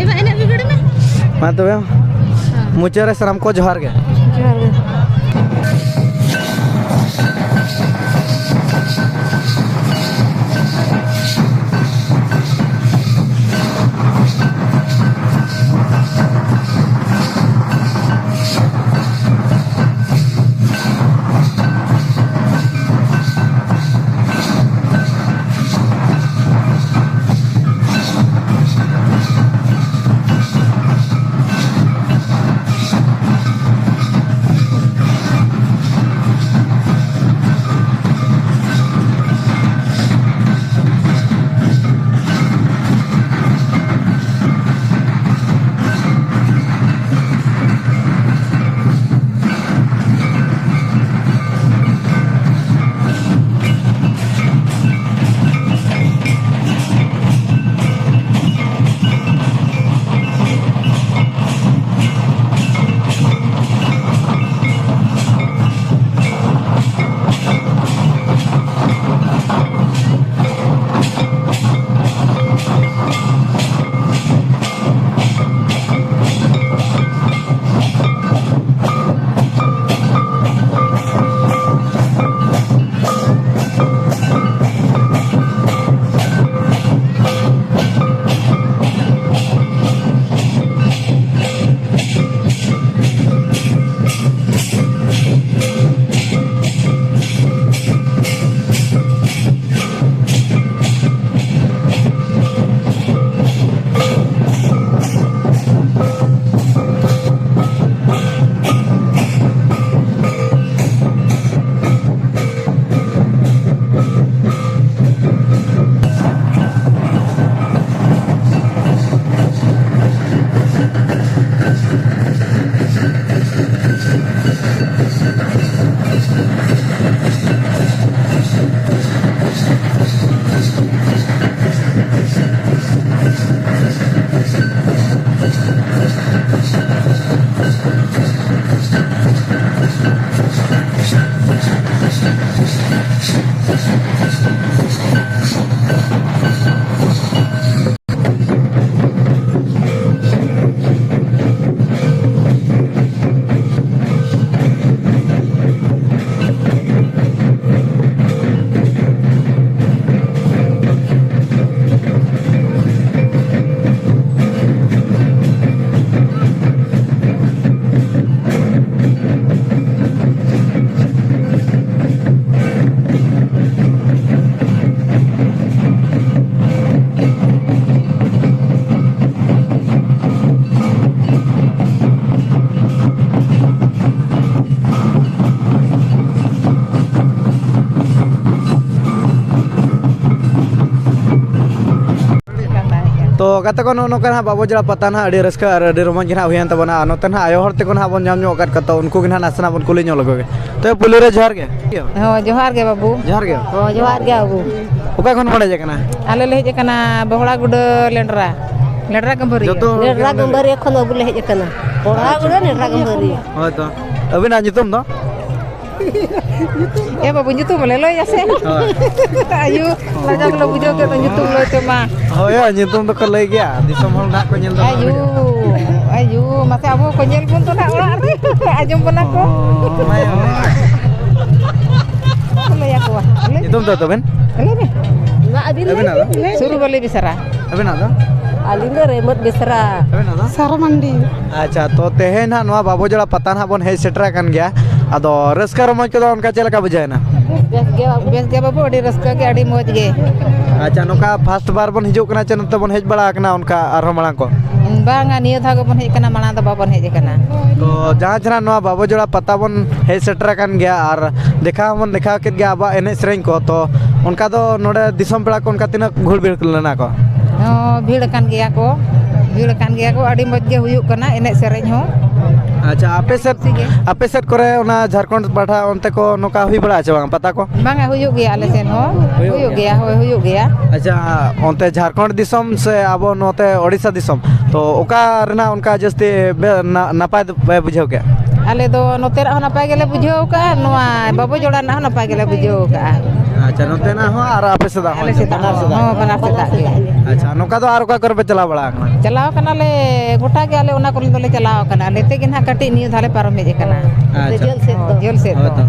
ᱮ ᱢᱟ, ᱮᱱᱮᱡ ᱵᱤᱜᱟᱹᱲ ᱮᱱᱟ᱾ ᱢᱟ ᱛᱚᱵᱮ, ᱢᱩᱪᱟᱹᱫ ᱨᱮ ᱥᱟᱱᱟᱢ ᱠᱚ ᱡᱚᱦᱟᱨ ᱜᱮ᱾ ᱡᱚᱦᱟᱨ ᱜᱮ᱾ ᱛᱚ ᱜᱟᱛᱮ ᱠᱚ, ᱱᱚᱜᱼᱚ ᱱᱚᱝᱠᱟ ᱱᱟᱦᱟᱜ ᱵᱟᱵᱚ ᱡᱚᱲᱟ ᱯᱟᱛᱟ ᱱᱟᱦᱟᱜ ᱟᱹᱰᱤ ᱨᱟᱹᱥᱠᱟᱹ ᱟᱨ ᱟᱹᱰᱤ ᱨᱚᱢᱚᱡᱽ ᱜᱮ ᱱᱟᱦᱟᱜ ᱦᱩᱭᱮᱱ ᱛᱟᱵᱚᱱᱟ᱾ ᱟᱨ ᱱᱚᱛᱮ ᱱᱟᱦᱟᱜ ᱟᱭᱳ ᱦᱚᱲ ᱛᱮᱠᱚ ᱱᱟᱦᱟᱜ ᱵᱚᱱ ᱧᱟᱢ ᱧᱚᱜ ᱟᱠᱟᱫ ᱠᱚᱣᱟ, ᱛᱚ ᱩᱱᱠᱩ ᱜᱮ ᱱᱟᱦᱟᱜ ᱱᱟᱥᱮᱱᱟᱜ ᱵᱚᱱ ᱠᱩᱞᱤ ᱧᱚᱜ ᱞᱮᱠᱚ ᱜᱮ᱾ ᱛᱚ ᱯᱩᱭᱞᱩ ᱨᱮ ᱡᱚᱦᱟᱨ ᱜᱮ᱾ ᱦᱚᱸ, ᱡᱚᱦᱟᱨ ᱜᱮ ᱵᱟᱹᱵᱩ᱾ ᱡᱚᱦᱟᱨ ᱜᱮ᱾ ᱦᱚᱸ, ᱡᱚᱦᱟᱨ ᱜᱮ ᱵᱟᱹᱵᱩ᱾ ᱚᱠᱟ ᱠᱷᱚᱱ ᱵᱚᱱ ᱦᱮᱡ ᱟᱠᱟᱱᱟ? ᱟᱞᱮ ᱞᱮ ᱦᱮᱡ ᱟᱠᱟᱱᱟ ᱵᱚᱦᱲᱟ ᱜᱩᱰᱟᱹ ᱞᱮᱸᱰᱨᱟ, ᱞᱮᱸᱰᱨᱟ ᱜᱟᱹᱢᱵᱷᱟᱹᱨᱤᱭᱟᱹ᱾ ᱡᱚᱛᱚ ᱦᱚᱲ ᱜᱮ ᱞᱮᱸᱰᱨᱟ ᱚᱸᱰᱮ ᱜᱮ? ᱜᱟᱹᱢᱵᱷᱟᱹᱨᱤᱭᱟᱹ ᱠᱷᱚᱱ ᱟᱹᱜᱩ ᱞᱮ ᱦᱮᱡ ᱟᱠᱟᱱᱟ᱾ ᱵᱚᱦᱲᱟ ᱟᱪᱪᱷᱟ, ᱜᱩᱰᱟᱹ ᱟᱪᱪᱷᱟ᱾ ᱞᱮᱸᱰᱨᱟ ᱜᱟᱹᱢᱵᱷᱟᱹᱨᱤᱭᱟᱹ᱾ ᱦᱳᱭ ᱛᱚ᱾ ᱟᱹᱵᱤᱱᱟᱜ ᱧᱩᱛᱩᱢ ᱫᱚ? ᱮ ᱵᱟᱹᱵᱩ, ᱧᱩᱛᱩᱢ ᱵᱚᱞᱮ ᱞᱟᱹᱭ ᱟᱥᱮ? ᱦᱳᱭ᱾ ᱟᱭᱩ, ᱞᱟᱡᱟᱣ ᱜᱮᱞᱮ ᱵᱩᱡᱷᱟᱹᱣ ᱠᱮᱫ ᱫᱚ, ᱧᱩᱛᱩᱢ ᱞᱟᱹᱭ ᱛᱮᱢᱟ᱾ ᱦᱳᱭ, ᱦᱳᱭ, ᱧᱩᱛᱩᱢ ᱫᱚᱠᱚ ᱞᱟᱹᱭ ᱜᱮᱭᱟ, ᱫᱤᱥᱚᱢ ᱦᱚᱲ ᱱᱟᱦᱟᱜ ᱠᱚ ᱧᱮᱞ ᱫᱚ ᱱᱟᱦᱟᱜ ᱟᱭᱩ, ᱵᱩᱡᱷᱟᱹᱜᱼᱟ᱾ ᱟᱭᱩ, ᱢᱟᱥᱮ ᱟᱵᱚ ᱠᱚ ᱧᱮᱞ ᱵᱚᱱ ᱫᱚ ᱱᱟᱦᱟᱜ ᱚᱲᱟᱜ ᱨᱮ, ᱟᱸᱡᱚᱢ ᱵᱚᱱᱟ ᱠᱚ᱾ ᱦᱳᱭ, ᱦᱳᱭ᱾ ᱵᱟᱠᱚ ᱞᱟᱹᱭ ᱟᱠᱚᱣᱟ᱾ ᱞᱟᱹᱭ ᱧᱩᱛᱩᱢ ᱫᱚ ᱛᱟᱵᱮᱱ? ᱞᱟᱹᱭ ᱢᱮ᱾ ᱟᱹᱵᱤᱱᱟᱜ ᱫᱚ? ᱥᱩᱨᱩᱵᱟᱞᱤ ᱵᱮᱥᱨᱟ᱾ ᱟᱹᱵᱤᱱᱟᱜ ᱫᱚ? ᱟᱹᱞᱤᱧ ᱫᱚ ᱨᱮᱢᱚᱛ ᱵᱮᱥᱨᱟ᱾ ᱟᱹᱵᱤᱱᱟᱜ ᱫᱚ? ᱥᱟᱨᱟ ᱢᱟᱱᱰᱤ᱾ ᱟᱪᱪᱷᱟ, ᱛᱚ ᱛᱮᱦᱮᱧ ᱱᱟᱦᱟᱜ ᱱᱚᱣᱟ ᱵᱟᱵᱚ ᱡᱚᱲᱟ ᱯᱟᱛᱟ ᱱᱟᱦᱟᱜ ᱵᱚᱱ ᱦᱮᱡ ᱥᱮᱴᱮᱨ ᱟᱠᱟᱱ ᱜᱮᱭᱟ, ᱟᱫᱚ ᱨᱟᱹᱥᱠᱟᱹ ᱨᱚᱢᱚᱡᱽ ᱠᱚᱫᱚ ᱚᱱᱠᱟ ᱪᱮᱫ ᱞᱮᱠᱟ ᱵᱩᱡᱷᱟᱹᱣ ᱮᱱᱟ? ᱵᱮᱥ ᱜᱮ ᱵᱟᱹᱵᱩ᱾ ᱵᱮᱥ ᱜᱮ ᱵᱟᱹᱵᱩ, ᱟᱹᱰᱤ ᱨᱟᱹᱥᱠᱟᱹ ᱜᱮ, ᱟᱹᱰᱤ ᱢᱚᱡᱽ ᱜᱮ᱾ ᱟᱪᱪᱷᱟ, ᱱᱚᱝᱠᱟ ᱯᱷᱟᱥᱴ ᱵᱟᱨ ᱵᱚᱱ ᱦᱤᱡᱩᱜ ᱠᱟᱱᱟ ᱪᱮ ᱱᱚᱛᱮ ᱵᱚᱱ ᱦᱮᱡ ᱵᱟᱲᱟ ᱟᱠᱟᱱᱟ ᱚᱱᱠᱟ ᱟᱨᱦᱚᱸ ᱢᱟᱲᱟᱝ ᱠᱚ? ᱵᱟᱝᱟ, ᱱᱤᱭᱟᱹ ᱫᱷᱟᱣ ᱜᱮᱵᱚᱱ ᱦᱮᱡ ᱟᱠᱟᱱᱟ, ᱢᱟᱲᱟᱝ ᱫᱚ ᱵᱟᱵᱚᱱ ᱦᱮᱡ ᱟᱠᱟᱱᱟ᱾ ᱛᱚ ᱡᱟᱦᱟᱸ ᱪᱮᱦᱨᱟ ᱱᱚᱣᱟ ᱵᱟᱵᱚ ᱡᱚᱲᱟ ᱯᱟᱛᱟ ᱵᱚᱱ ᱦᱮᱡ ᱥᱮᱴᱮᱨ ᱟᱠᱟᱱ ᱜᱮᱭᱟ ᱟᱨ ᱫᱮᱠᱷᱟᱣ ᱦᱚᱸᱵᱚᱱ ᱫᱮᱠᱷᱟᱣ ᱠᱮᱫ ᱜᱮᱭᱟ ᱟᱵᱚᱣᱟᱜ ᱮᱱᱮᱡ ᱥᱮᱨᱮᱧ ᱠᱚ, ᱛᱚ ᱚᱱᱠᱟ ᱫᱚ ᱱᱚᱰᱮ ᱫᱤᱥᱚᱢ ᱯᱮᱲᱟ ᱠᱚ ᱚᱱᱠᱟ ᱛᱤᱱᱟᱹᱜ ᱜᱷᱩᱲ ᱵᱷᱤᱲ ᱞᱮᱱᱟ ᱠᱚ? ᱦᱚᱸ, ᱵᱷᱤᱲ ᱟᱠᱟᱱ ᱜᱮᱭᱟ ᱠᱚ, ᱵᱷᱤᱲ ᱟᱠᱟᱱ ᱜᱮᱭᱟ ᱠᱚ, ᱟᱹᱰᱤ ᱢᱚᱡᱽ ᱜᱮ ᱦᱩᱭᱩᱜ ᱠᱟᱱᱟ ᱮᱱᱮᱡ ᱥᱮᱨᱮᱧ ᱦᱚᱸ᱾ ᱟᱪᱪᱷᱟ, ᱟᱯᱮ ᱥᱮᱫ, ᱠᱩᱥᱤ ᱜᱮ᱾ ᱟᱯᱮ ᱥᱮᱫ ᱠᱚᱨᱮ ᱚᱱᱟ ᱡᱷᱟᱲᱠᱷᱚᱸᱰ ᱯᱟᱦᱴᱟ ᱚᱱᱛᱮ ᱠᱚ ᱱᱚᱝᱠᱟ ᱦᱩᱭ ᱵᱟᱲᱟᱜᱼᱟ ᱪᱮ ᱵᱟᱝ ᱯᱟᱛᱟ ᱠᱚ? ᱵᱟᱝᱟ, ᱦᱩᱭᱩᱜ ᱜᱮᱭᱟ ᱟᱞᱮ ᱥᱮᱱ ᱦᱚᱸ᱾ ᱦᱩᱭᱩᱜ ᱦᱩᱭᱩᱜ ᱜᱮᱭᱟ᱾ ᱜᱮᱭᱟ, ᱦᱳᱭ, ᱦᱩᱭᱩᱜ ᱜᱮᱭᱟ᱾ ᱟᱪᱪᱷᱟ, ᱚᱱᱛᱮ ᱡᱷᱟᱲᱠᱷᱚᱸᱰ ᱫᱤᱥᱚᱢ ᱥᱮ ᱟᱵᱚ ᱱᱚᱛᱮ ᱳᱰᱤᱥᱟ ᱫᱤᱥᱚᱢ, ᱛᱚ ᱚᱠᱟ ᱨᱮᱱᱟᱜ ᱚᱱᱠᱟ ᱡᱟᱹᱥᱛᱤ ᱵᱮ-, ᱱᱟ-, ᱱᱟᱯᱟᱭ ᱫᱚ ᱯᱮ ᱵᱩᱡᱷᱟᱹᱣ ᱠᱮᱫᱼᱟ? ᱟᱞᱮ ᱫᱚ ᱱᱚᱛᱮᱱᱟᱜ ᱦᱚᱸ ᱱᱟᱯᱟᱭ ᱜᱮᱞᱮ ᱵᱩᱡᱷᱟᱹᱣ ᱠᱟᱜᱼᱟ, ᱱᱚᱣᱟ ᱵᱟᱵᱚ ᱡᱚᱲᱟ ᱨᱮᱱᱟᱜ ᱦᱚᱸ ᱱᱟᱯᱟᱭ ᱜᱮᱞᱮ ᱵᱩᱡᱷᱟᱹᱣ ᱠᱟᱜᱼᱟ᱾ ᱟᱪᱪᱷᱟ, ᱱᱚᱛᱮᱱᱟᱜ ᱦᱚᱸ ᱟᱨ ᱟᱯᱮ ᱥᱮᱫᱟᱜ ᱦᱚᱸ? ᱟᱞᱮ ᱥᱮᱫᱟᱜ ᱦᱚᱸ, ᱦᱚᱸ, ᱵᱟᱱᱟᱨ ᱥᱮᱫᱟᱜ ᱜᱮ᱾ ᱟᱪᱪᱷᱟ, ᱱᱚᱝᱠᱟ ᱫᱚ ᱟᱨ ᱚᱠᱟ ᱠᱚᱨᱮ ᱯᱮ ᱪᱟᱞᱟᱣ ᱵᱟᱲᱟ ᱟᱠᱟᱱᱟ? ᱪᱟᱞᱟᱣ ᱠᱟᱱᱟᱞᱮ ᱜᱚᱴᱟ ᱜᱮ, ᱟᱞᱮ ᱚᱱᱟ ᱠᱚᱨᱮ ᱫᱚᱞᱮ ᱪᱟᱞᱟᱣ ᱠᱟᱱᱟ᱾ ᱱᱚᱛᱮ ᱜᱮ ᱱᱟᱦᱟᱜ ᱠᱟᱹᱴᱤᱡ ᱱᱤᱭᱟᱹ ᱫᱷᱟᱣ ᱞᱮ ᱯᱟᱨᱚᱢ ᱦᱮᱡ ᱟᱠᱟᱱᱟ᱾ ᱟᱪᱪᱷᱟ᱾ ᱡᱷᱟᱹᱞ ᱥᱮᱫ ᱫᱚ᱾ ᱡᱷᱟᱹᱞ ᱥᱮᱫ ᱦᱳᱭ ᱫᱚ᱾ ᱛᱚ᱾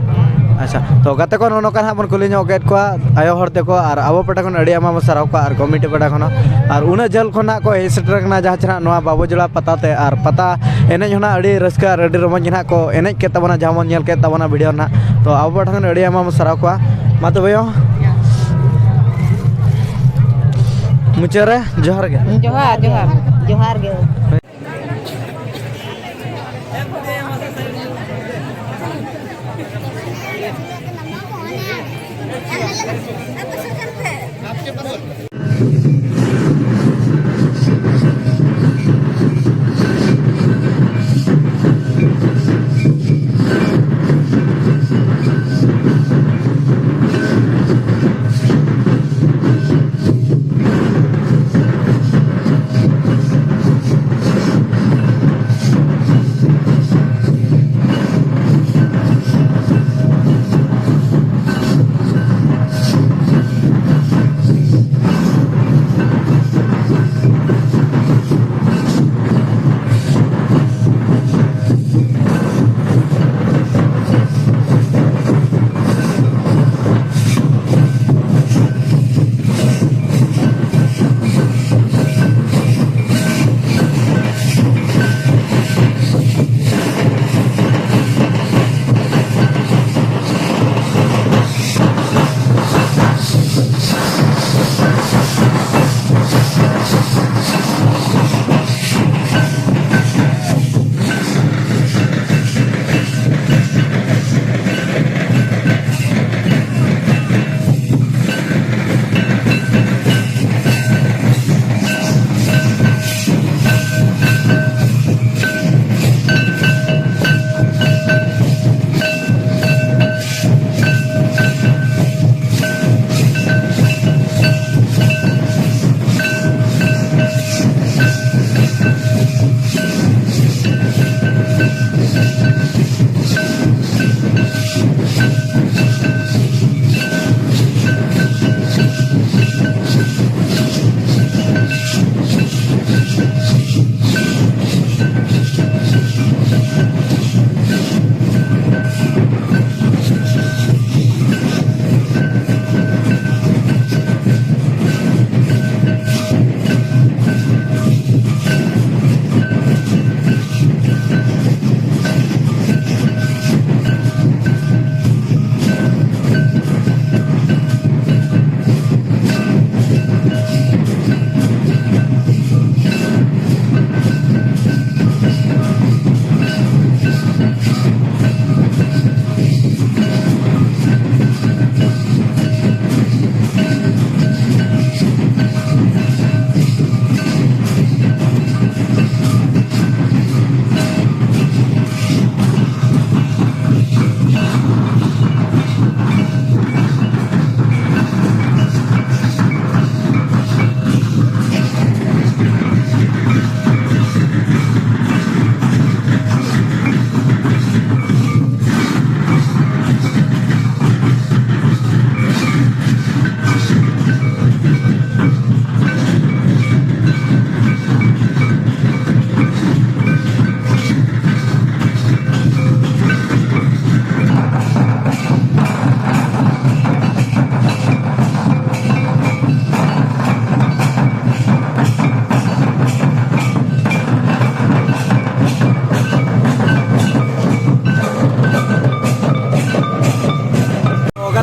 ᱟᱪᱪᱷᱟ, ᱛᱚ ᱜᱟᱛᱮ ᱠᱚ, ᱱᱚᱜᱼᱚ ᱱᱚᱝᱠᱟ ᱱᱟᱦᱟᱜ ᱵᱚᱱ ᱠᱩᱞᱤ ᱧᱚᱜ ᱠᱮᱫ ᱠᱚᱣᱟ ᱟᱭᱳ ᱦᱚᱲ ᱛᱮᱠᱚ, ᱟᱨ ᱟᱵᱚ ᱯᱟᱦᱴᱟ ᱠᱷᱚᱱ ᱟᱹᱰᱤ ᱟᱭᱢᱟ ᱵᱚᱱ ᱥᱟᱨᱦᱟᱣ ᱠᱚᱣᱟ, ᱟᱨ ᱠᱚᱢᱤᱴᱤ ᱯᱟᱦᱴᱟ ᱠᱷᱚᱱ ᱦᱚᱸ᱾ ᱟᱨ ᱩᱱᱟᱹᱜ ᱡᱷᱟᱹᱞ ᱠᱷᱚᱱ ᱱᱟᱦᱟᱜ ᱠᱚ ᱦᱮᱡ ᱥᱮᱴᱮᱨ ᱟᱠᱟᱱᱟ ᱡᱟᱦᱟᱸ ᱪᱮ ᱱᱟᱦᱟᱜ ᱱᱚᱣᱟ ᱵᱟᱵᱩ ᱡᱚᱲᱟ ᱯᱟᱛᱟ ᱛᱮ, ᱟᱨ ᱯᱟᱛᱟ ᱮᱱᱮᱡ ᱦᱚᱸ ᱱᱟᱦᱟᱜ ᱟᱹᱰᱤ ᱨᱟᱹᱥᱠᱟᱹ ᱟᱨ ᱟᱹᱰᱤ ᱨᱚᱢᱚᱡᱽ ᱜᱮ ᱱᱟᱦᱟᱜ ᱠᱚ ᱮᱱᱮᱡ ᱠᱮᱫ ᱛᱟᱵᱚᱱᱟ, ᱡᱟᱦᱟᱸ ᱵᱚᱱ ᱧᱮᱞ ᱠᱮᱫ ᱛᱟᱵᱚᱱᱟ ᱵᱷᱤᱰᱤᱭᱳ ᱨᱮ ᱱᱟᱦᱟᱜ᱾ ᱛᱚ ᱟᱵᱚ ᱯᱟᱦᱴᱟ ᱠᱷᱚᱱ ᱟᱹᱰᱤ ᱟᱭᱢᱟ ᱵᱚᱱ ᱥᱟᱨᱦᱟᱣ ᱠᱚᱣᱟ᱾ ᱢᱟ ᱛᱚᱵᱮ ᱭᱚ, ᱢᱩᱪᱟᱹᱫ ᱨᱮ ᱡᱚᱦᱟᱨ ᱜᱮ᱾ ᱡᱚᱦᱟᱨ, ᱡᱚᱦᱟᱨ᱾ ᱡᱚᱦᱟᱨ ᱜᱮ᱾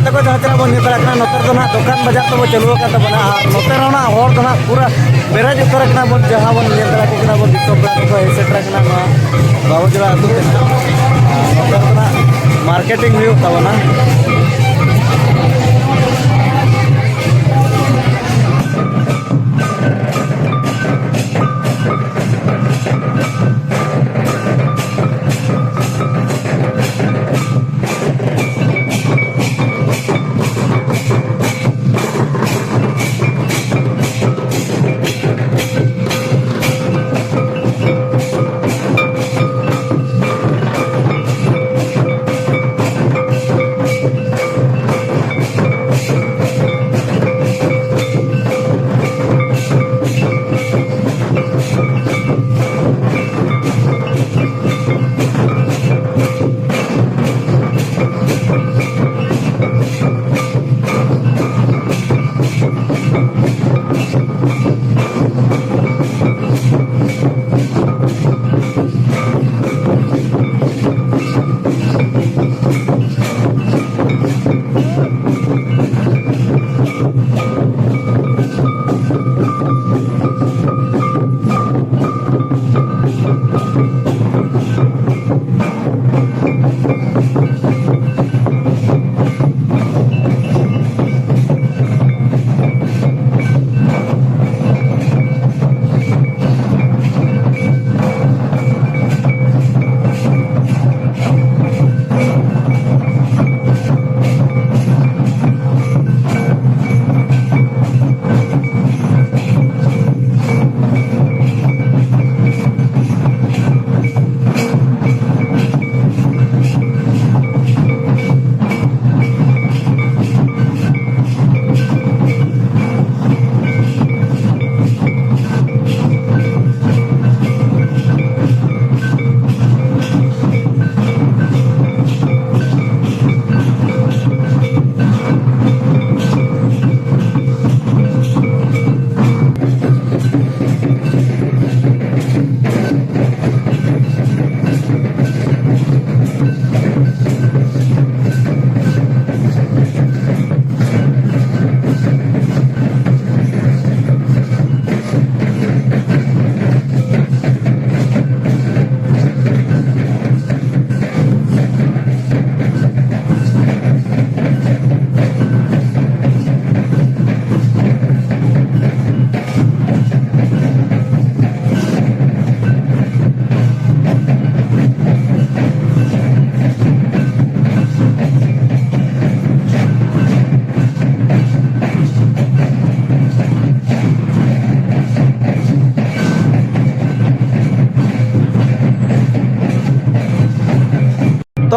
ᱛᱟᱠᱚ ᱡᱟᱦᱟᱸ ᱛᱤᱱᱟᱹᱜ ᱵᱚᱱ ᱧᱮᱞ ᱫᱟᱲᱮᱭᱟᱜ ᱠᱟᱱᱟ, ᱱᱚᱛᱮ ᱨᱮᱫᱚ ᱱᱟᱦᱟᱜ ᱫᱚᱠᱟᱱ ᱵᱟᱡᱟᱨ ᱛᱟᱵᱚ ᱪᱟᱹᱞᱩ ᱟᱠᱟᱱ ᱛᱟᱵᱚᱱᱟ, ᱟᱨ ᱱᱚᱛᱮ ᱨᱮᱦᱚᱸ ᱱᱟᱦᱟᱜ ᱦᱚᱲ ᱫᱚ ᱱᱟᱦᱟᱜ ᱯᱩᱨᱟᱹ ᱯᱮᱨᱮᱡ ᱩᱛᱟᱹᱨ ᱟᱠᱟᱱᱟ ᱵᱚᱱ, ᱡᱟᱦᱟᱸ ᱵᱚᱱ ᱧᱮᱞ ᱫᱟᱲᱮᱭᱟᱠᱚ ᱠᱟᱱᱟ ᱵᱚᱱ ᱫᱤᱥᱚᱢ ᱯᱮᱲᱟ ᱠᱚᱠᱚ ᱦᱮᱡ ᱥᱮᱴᱮᱨ ᱟᱠᱟᱱᱟ ᱱᱚᱣᱟ ᱵᱟᱵᱩᱡᱚᱲᱟ ᱟᱹᱛᱩ ᱛᱮ ᱱᱟᱦᱟᱜ᱾ ᱟᱨ ᱱᱚᱛᱮ ᱨᱮᱫᱚ ᱱᱟᱦᱟᱜ ᱢᱟᱨᱠᱮᱴᱤᱝ ᱦᱩᱭᱩᱜ ᱛᱟᱵᱚᱱᱟ᱾